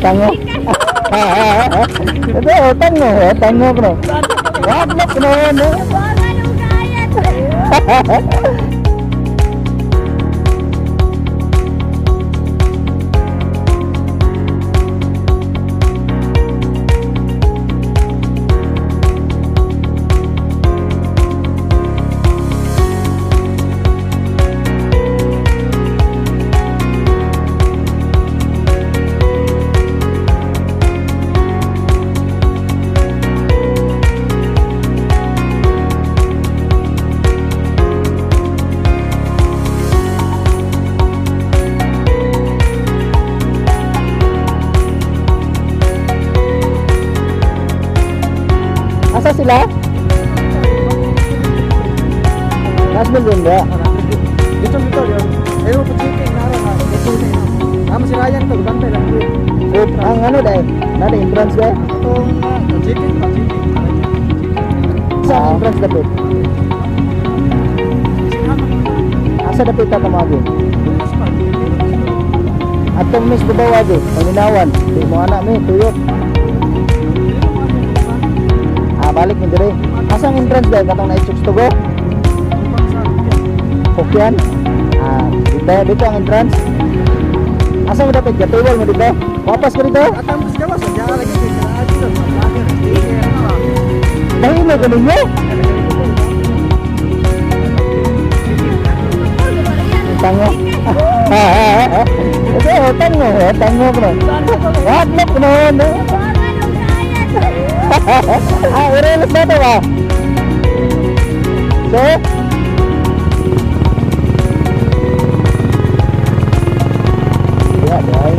Tango. Ito, oh, tango, oh, tango bro. Wadlok no, no. Asa sila? Nashville din ba? Dito dito yun. Ayaw ko chicken na rin. Dito na. Amo si Ryan to, bantay lang ko. So, ang ano dahil? Nada entrance ba? Atong chicken pa chicken. Sa ang entrance dapit? Asa dapit ta kamagi? Atong miss Dubaw agi, Paminawan. Di mo anak mi, tuyok. Ah, balik mi dire. Asa ang entrance dahil katong naitsuk tugo? Hokyan? Ah, dito, dito ang entrance. Asa mo dapat gatuwal mo dito? Wapas ko dito? Atang mas gawas sa diyan lagi kay kinaagi to. Vlogger, sticker na. Dahil mo ninyo? Tango. Ito, oh, tango, oh, tango bro. Wadlok no, no. Ah, irelos na to ba? So? Ya, dai.